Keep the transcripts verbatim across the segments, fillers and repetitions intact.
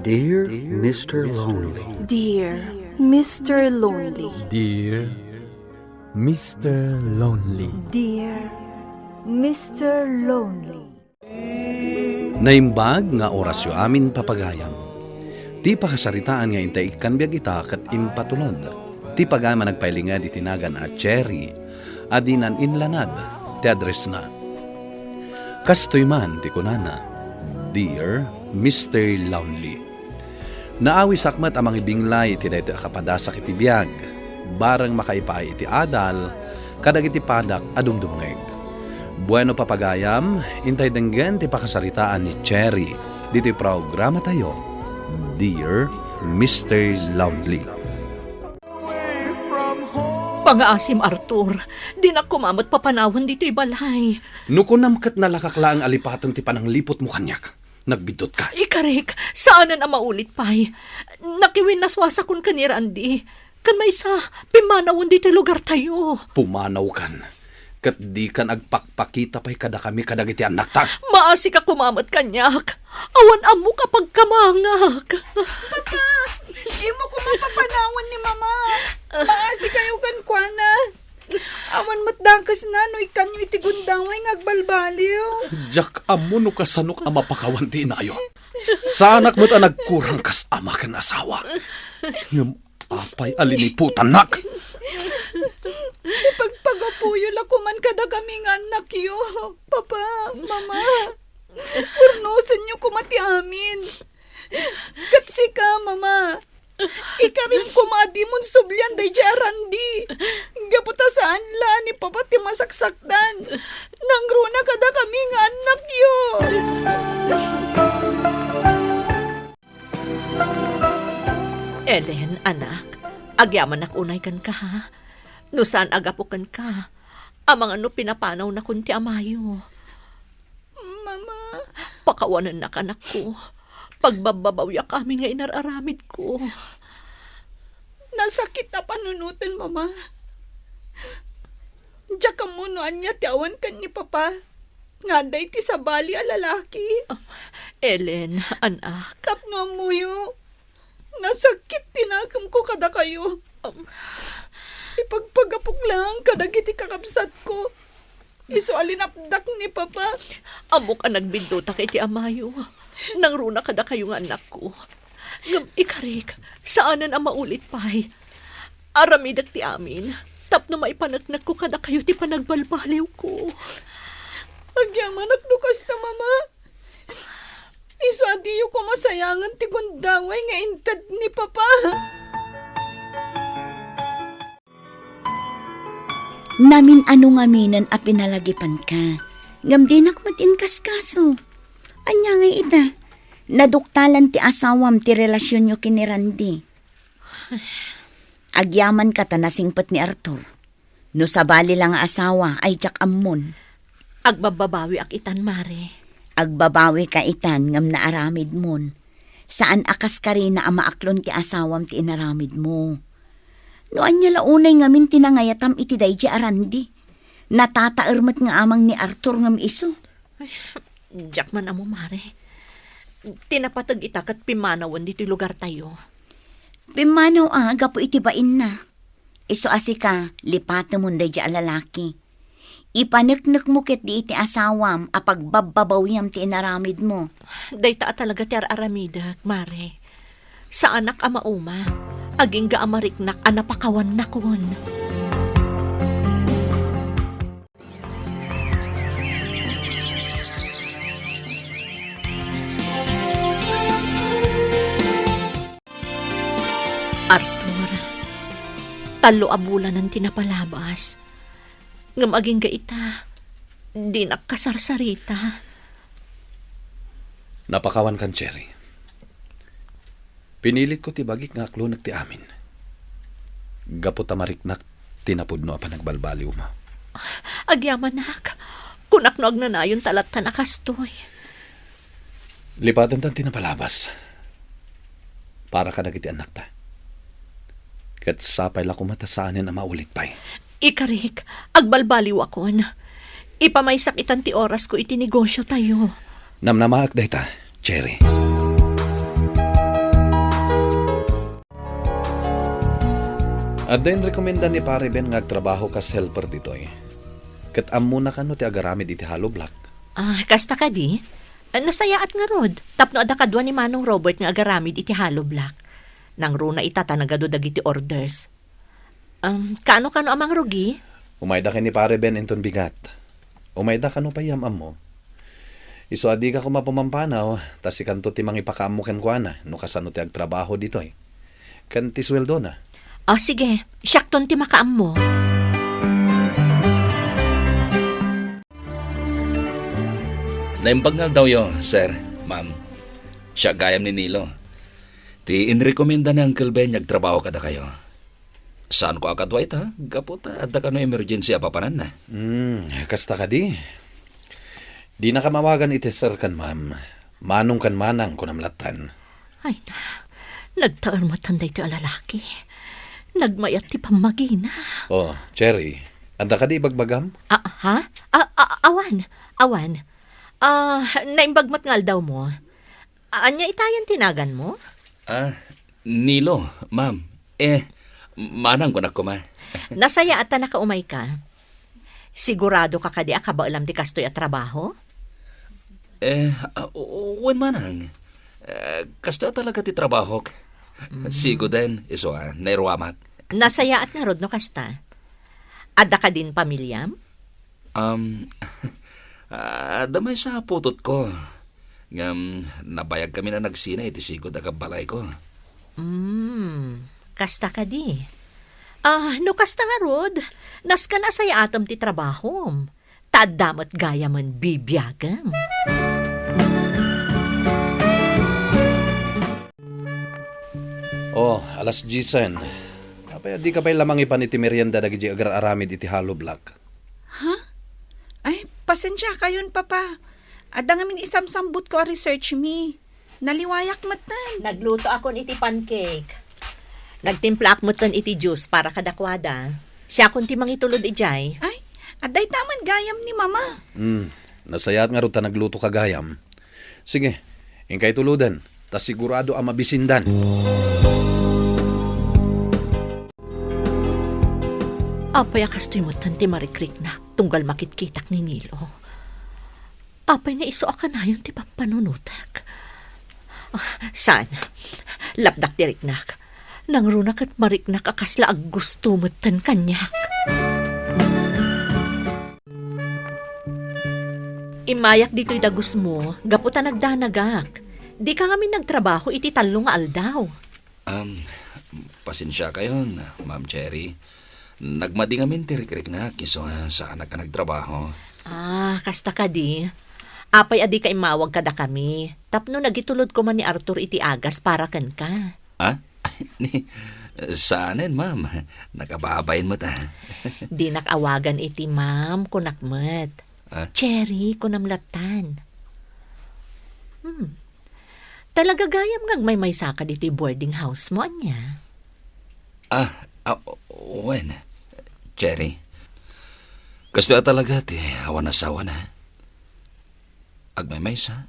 Dear Mister Lonely. Dear Mister Lonely. Dear Mister Lonely. Dear Mister Lonely. Naimbag nga orasyo amin, papagayam. Ti pakasaritaan nga intay ikkan biag ita ket impatulod. Ti pagayam a nagpailinged iti nagan a Cherry, a dinan inlanad ti addressna. Kastoy man ti kunana, "Dear Mister Lonely." Naawisak met a mangibinglay iti daytoy a kapadasak iti biag, bareng makaipaay iti adal kadagiti padak a dumdumngeg. Bueno, papagayam, intay denggen ti pakasaritaan ni Cherry ditoy programatayo, Dear Mister Lonely. Pangaasim, Arthur. Dinak koma met papanawen ditoy balay. No kunam ket nalakak laeng a lipaten ti panangliputmo kaniak. Nagbiddutka. Ikarik, saanen a maulit pay. Nakiwinnaswasakon ken ni Randy. Ken maysa, pimmanawen ditoy lugartayo. Pumanawkan. Ket dikan agpakpakita pay kadakami kadagiti annakta. Maasika koma met kaniak. Awan ammok a pagkamangak. Papa, dimo koma papanawen ni Mama. Maasikayo kenkuana. Awan met dakesna no ikkanyo iti gundaway nga agbalbaliw. Diak ammo no kasanok a mapakawan ti inayo. Saanak met a nagkurang kas ama ken asawa. Ngem apay a liniputannak? Ipagpagapuyo la koman kadakami nga annakyo, Papa, Mama. Urnosenyo koma ti amin. Ket sika, Mama, ikarim koma a dimon sublian daydiay a Randy. Gapu ta saan la ni Papa ti masaksaktan. Nangruna kadakami nga annakyo. Ellen, anak, agyamanak unay kenka, ha? No saan a gapu kenka, amangan no pinapanawnakon ti amayo. Mama. Pakawanennak, anakko. Pagbabbabawiak amin nga inar-aramidko. Nasakit a panunoten, Mama. Diak ammo no ania ti awan ken ni Papa. Nga adda iti sabali a lalaki. Ah, Ellen, anak. Tapno ammoyo, nasakit ti nakemko kadakayo. Um. Ipagpagapok laeng kadagiti kakabsatko. Isu a linapdak ni Papa. Ammok a nagbiddutak iti amayo. Nangruna kadakayo nga annakko. Ngem ikarik, saanen a maulit pay. Aramidek ti amin, tapno maipaneknekko kadakayo ti panagbalbaliwko. Agyamanak no kasta, Mama. Isu a diyo koma sayangen ti gundaway nga inted ni Papa. Namin-ano ngaminen a pinalagipanka, ngem dinak met inkaskaso. Ania ngay ita? Naduktalan ti asawam ti relasionyo ken ni Randy. Agyamanka ta nasingpet ni Arthur. No sabali la nga asawa, ay diak ammon. Agbabbabawiak itan, Mare. Agbabawika itan ngem naaramidmon. Saan a kas karina a maaklon ti asawam ti inaramidmo. No ania la unay ngamin ti nangayatam iti daydiay a Randy? Natataer met nga amang ni Arthur ngem isu. Ay, diak man ammo, Mare. Ti napateg ita ket pimmanawen ditoy lugartayo. Pimmanaw a gapu iti bainna. Isu a sika, lipatemon daydiay a lalaki. Ipaneknekmo ketdi iti asawam a pagbabbabawiam ti inaramidmo. Dayta a talaga ti ar-aramidek, Mare. Saanak a mauma. Agingga a mariknak a napakawannakon. Arthur, tallo a bulanen ti napalabas. Ngem agingga ita, dinak kasarsarita. Napakawankan, Cherry. Pinilitko ti bagik nga aklonek ti amin. Gapu ta mariknak ti napudno a panagbalbaliwmo. Agyamanak, kunak no agnanayon ta latta a kastoy. Lipatentan ti napalabas para kadagiti annakta. Ket sapay la koma ta saanen a maulit pay. Ikarik, agbalbaliwakon. Ipamaysak itan ti orasko iti negosio tayo. Namnamaek dayta, Cherry. Adda inrekomenda ni Pare Ben nga agtrabaho kas helper ditoy. Ket ammona kano ti agaramid iti hollow block? Ah, kasta kadi? Ah, nasayaat ngarud, tapno adda kadua ni Manong Robert nga agaramid iti hollow block. Nangruna ita ta nagadu dagiti orders. Um, kaano kano a mangrugi? Umayda ken ni Pare Ben inton bigat. Umayda kano pay yam-ammo. Isu a dika koma pumampanaw, ta sikanto ti mangipakaammo kenkuana no kasano ti agtrabaho ditoy. Ken ti sueldona. Ah, sige. Siakton ti makaammo. Naimbag nga aldawyo, sir, ma'am. Siak gayam ni Nilo. Ti inrekomenda ni Uncle Ben nga agtrabaho kadakayo. Saanko a kadua ita, gapu ta adda kano emergency a papananna. Hmm, kasta kadi? Dinakam awagan iti sir ken ma'am. Manong ken manang, kunam lattan. Ay na, nagtaer metten daytoy a lalaki. Nagmayat ti pammagina. Oh, Cherry, adda kadi ibagbagam? Ah, ha? Ah, ah, awan, awan. Ah, naimbag met nga aldawmo. Ania itayen ti naganmo? Ah, Nilo, ma'am. Eh, manang kunak koma. Nasayaat ta nakaumayka. Siguradoka kadi a kabaelam ti kastoy a trabaho? Eh, ah, o-, wen manang. Eh, kastoy a talaga ti trabahok. Mm. Siguden, isu a, nairuamak. Nasayaat ngarud no kasta. Adda kadin pamiliam? Um, adda maysa a putotko. Ngem, nabayagkamin a nagsina iti sigud a kabbalayko. Mm, kasta kadi. Ah, no kasta ngarud, nasken a sayaatem ti trabahom. Ta adda met gayamen bibiagem. Oh, alas diesen. Apay a dika pay la mangipan iti merienda dagiti agar-aramid iti hollow block? Ha? Ay, pasensiakayon, Papa. Adda ngamin isamsambutko a research mi. Naliwayak metten. Naglutoakon iti pancake. Nagtimplaak metten iti juice para kadakuada. Siakon ti mangitulod idiay. Ay, adda ita met gayam ni Mama. Hmm, nasayaat ngarud ta naglutoka gayam. Sige, inka ituloden, ta sigurado a mabisindan. Apay a kastoy metten ti marikriknak tunggal makitkitak ni Nilo? Apay nga isu a kanayon ti pampanunotek? Ah, saan? Lapdak ti riknak. Nangruna ket mariknak a kasla aggusto metten kaniak. Immayak ditoy dagusmo, gapu ta nagdanagak. Dika ngamin nagtrabaho iti tallo nga aldaw. Um, pasensiakayon, Ma'am Cherry. Nagmadi ngamin ti rikriknak, isu a saanak a nagtrabaho. Ah, kasta kadi. Apay a dika immawag kadakami, tapno nagitulod koma ni Arthur iti agas para kenka. Ah? Ni, saanen, ma'am. Nakababain met, ah. Dinak awagan iti ma'am, kunak met. Ah? Cherry, kunam lattan. Hmm. Talaga gayam nga agmaymaysaka ditoy boarding house mo, ania? Ah, ah, wen, Cherry. Kastoy a talaga ti awan asawana. Agmaymaysa,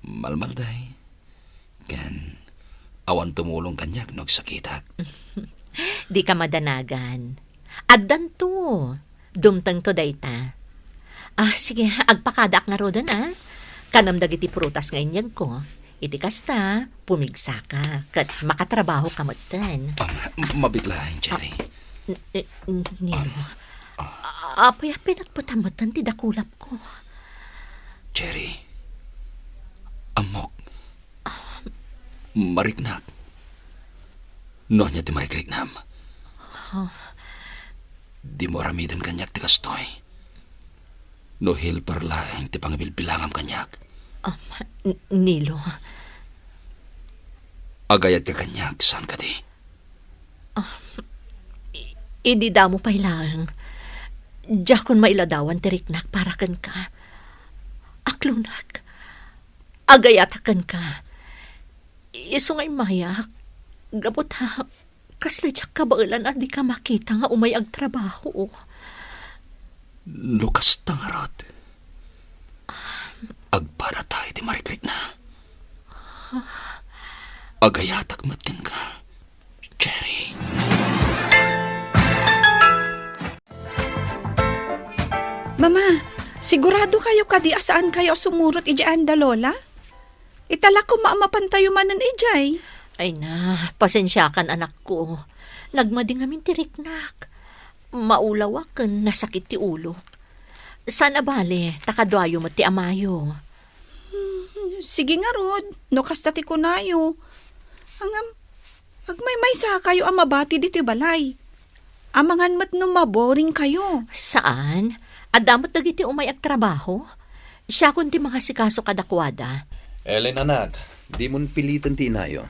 malmalday, ken awan tumulong kaniak no agsakitak. Dika madanagan. Addanto. Dumtengto dayta. Ah, sige, agpakadaak ngaruden, ah. Kanem dagiti prutas nga inyegko. Iti kasta, pumigsaka, ket makatrabahoka metten. Ah, ma-, mabit laeng, Cherry. N-, eh, n-, Nilo. Ah, ah. A-, apay a pinatpatam metten ti dakulapko? Cherry, ammok. Mariknak. No ania ti marikriknam? Huh? Dimo aramiden kaniak ti kastoy. No helper laeng ti pangibilbilangam kaniak. Um, N-, Nilo. Agayatka kaniak, saan kadi? Ah, i-, idi damo pay laeng, diakon mailadawan ti riknak para kenka. Aklonak, agayatak kenka. Isu nga immayak, gapu ta kasla diak kabaelan a dika makita nga umay agtrabaho. No kasta ngarud, agpadata iti marikrikna. Agayatak met kenka, Cherry. Mama, sigurado kayo kadi a saan kayo a sumurot idiay anda Lola? Ita la koma a mapantayo manen idiay. Ay na, pasensiakan, anakko. Nagmadi ngamin ti riknak. Maulawak ken nasakit ti ulok. Saan a bale, ta kaduayo met ti amayo. Hmm, sige ngarud, no kasta ti kunayo. Ngem, agmaymaysa kayo a mabati ditoy balay. Amangan met no maboring kayo. Saan? Adda met dagiti umay agtrabaho. Siakon ti mangasikaso kadakuada. Ellen, anak, dimon piliten ti inayo.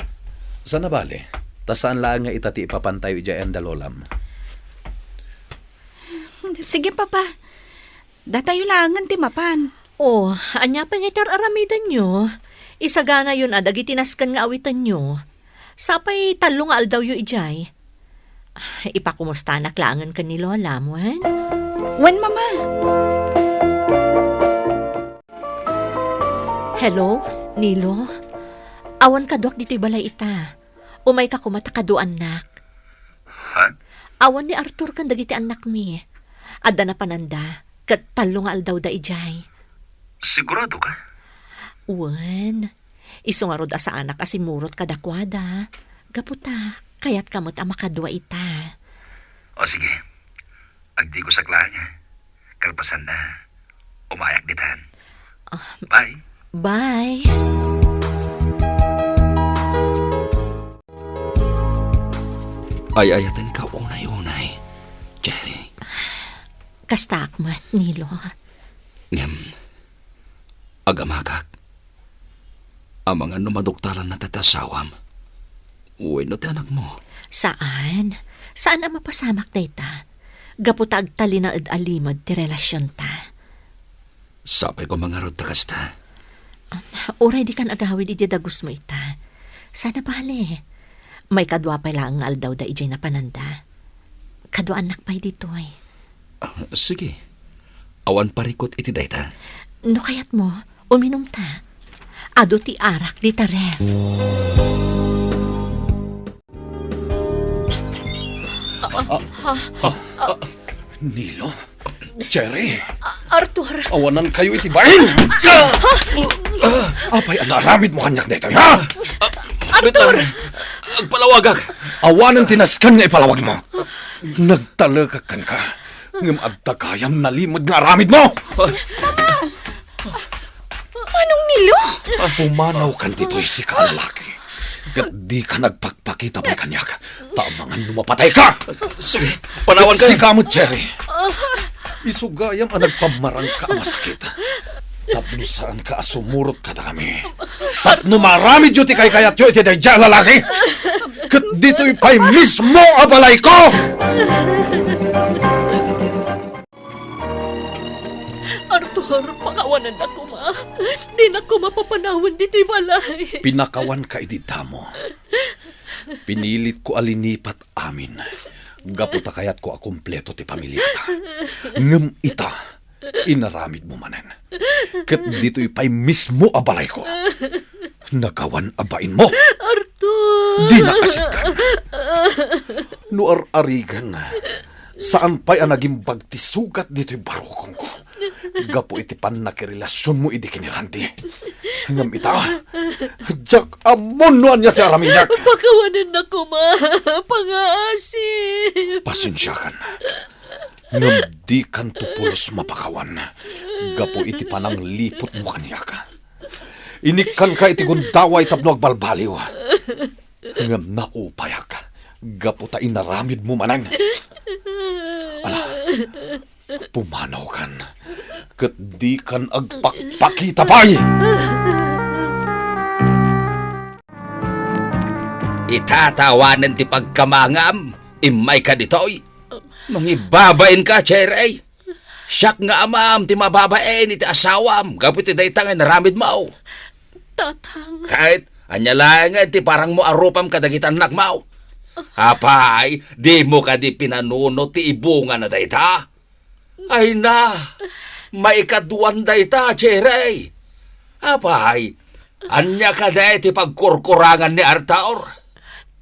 Saan a bale, ta saan laeng nga ita ti ipapantayo idiay anda Lolam. Sige, Papa. Datayo laengen ti mapan. Oh, ania pay nga iti ar-aramidenyo? Isaganayon a dagiti nasken nga awitenyo. Sapay tallo nga aldawyo idiay. Ipakumustanak laengen ken ni Lola, wen? Wen, Mama. Hello, Nilo? Awan kaduak ditoy balay ita. Umayka koma ta kaduaannak. Ha? Awan ni Arthur ken dagiti annakmi. Adda napananda, ket tallo nga aldawda idiay. Sigurado ka? Wen, isu ngarud a saanak a simurot kadakuada. Gapu ta, kayatka met a makadua ita. O sige, agdigusak laeng. Kalpasanna, umayak ditan. Ah, bye. Bye. Ay-ayatenka unay-unay, Cherry. Kastaak met, Nilo. Ngem, agamagak, amangan no maduktalanna ti asawam wenno ti anakmo. Saan. Saan a mapasamak dayta. Gapu ta agtalinaed a limed ti relasionta. Sapay koma ngarud ta kasta. Um, uray dikan agawid idiay dagusmo ita. Saan a bale. Maikadua pay laeng nga aldawda idiay napananda. Kaduaannak pay ditoy. Ah, sige. Awan parikut iti dayta. No kayatmo, uminumta. Adu ti arak dita ref. Ah, ah, ah, Nilo? Cherry? Ah, Arthur! Awanan kayo iti bain! Apay a naaramidmo kaniak daytoy, ha? Arthur! Agpalawagak! Awanen ti nasken nga ipalawagmo. Nagtalekak kenka, ngem adda gayam nalimed nga aramidmo! Manong Nilo? Pumanaw kan ditoy, sika a lalaki. Ket dika nagpakpakita pay kaniak, ta amangan no mapatayka. Sige, panawan ka. Sika met, Cherry. Isu gayam a nagpammarangka a masakit. Tapno saanka a sumurot kadakami. Tapno maaramidyo ti kaykayatyo iti daydiay a lalaki. Ket ditoy pay mismo a balayko. Arthur, pakawanannak koma. Dinak koma papanawen ditoy balay. Pinakawanka idi damo. Pinilitko a linipat amin. Gapu ta kayatko a kumpleto ti pamiliata. Ngem ita, inaramidmo manen. Ket ditoy pay mismo a balayko. Nagawan a bainmo. Arthur! Dinak asitgan. No ar-arigan, saan pay a nagimbag ti sugat ditoy barukongko. Gapu iti pannakirelasionmo idi ken ni Randy. Ngem ita, diak ammon no ania ti aramidak. Pakawanannak koma, pangaasi. Pasensiakan. Ngem dikanto pulos mapakawan gapu iti panangliputmo kaniak. Inikkanka iti gundaway tapno agbalbaliw. Ngem naupayak gapu ta inaramidmo manen. Ala, pumanawkan, ket dikan agpakpakita pay. Itatawanen ti pagkamangam, immayka ditoy. Mangibabainka, Cherry. Siak nga amam ti mababain iti asawam gapu iti dayta nga inaramidmo. Tatang. Ket ania laengen ti parangmo a rupam kadagiti annakmo? Apay, dimo kadi pinanunot ti ibunga na dayta? Ay na, maikaduan dayta, Cherry. Apay, ania kadi ti pagkurkurangan ni Arthur?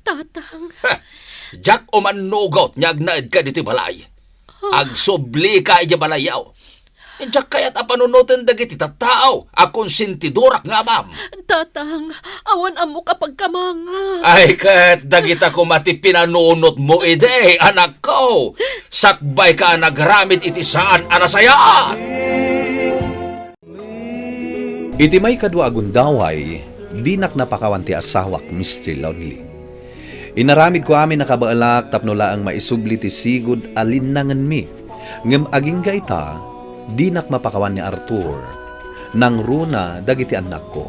Tatang. Ha, diak umannugot nga agnaedka ditoy balay. Agsublika idiay balayyo. Diak kayat a panunoten dagiti tattao a konsentidorak nga amam. Tatang, awan ammok a pagkamangak. Ay, ket dagita koma ti pinanunotmo idi, anakko. Sakbayka a nagaramid iti saan a nasayaat. Iti maikadua a gundaway, dinak napakawan ti asawak, Mister Lonely. Inaramidko amin a kabaelak tapno laeng maisubli ti sigud a linnangenmi, ngem agingga ita, dinak mapakawan ni Arthur. Nangruna dagiti annakko.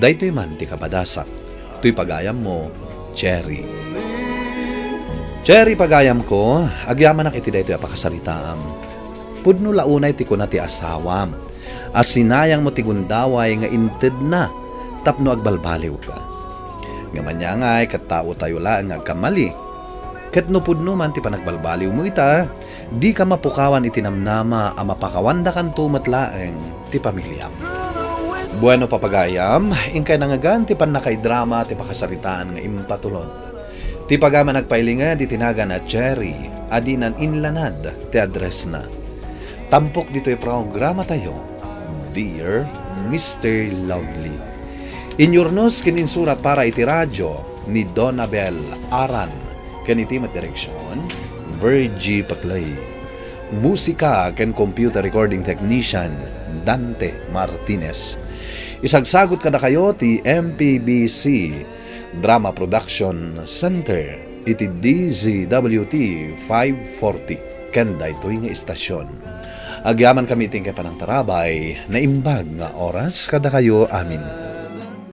Daytoy man ti kapadasak. Toy pagayammo, Cherry. Cherry, pagayamko, agyamanak iti daytoy a pakasaritaam. Pudno la unay ti kuna ti asawam a sinayangmo ti gundaway nga intedna tapno agbalbaliwka. Ngem aniangay ket taotayo laeng nga agkamali. Ket no pudno man ti panagbalbaliwmo ita, dika mapukawan iti namnama a mapakawandakanto met laeng ti pamiliam. Bueno, papagayam, inkay nangngegan ti pannakaidrama ti pakasaritaan nga impatulod. Ti pagayam a nagpailinged iti nagan a Cherry a dinan inlanad ti addressna. Tampok ditoy programatayo, Dear Mister Lovely. Inyurnos ken insurat para iti radyo ni Donabel Aran, ken iti met direksion, Virgie Paclay. Musika ken computer recording technician, Dante Martinez. Isagsagot kadakayo ti M P B C Drama Production Center iti D Z W T five forty ken daytoy nga istasyon. Agyamankami iti inkay panangtarabay, naimbag nga oras kadakayo amin.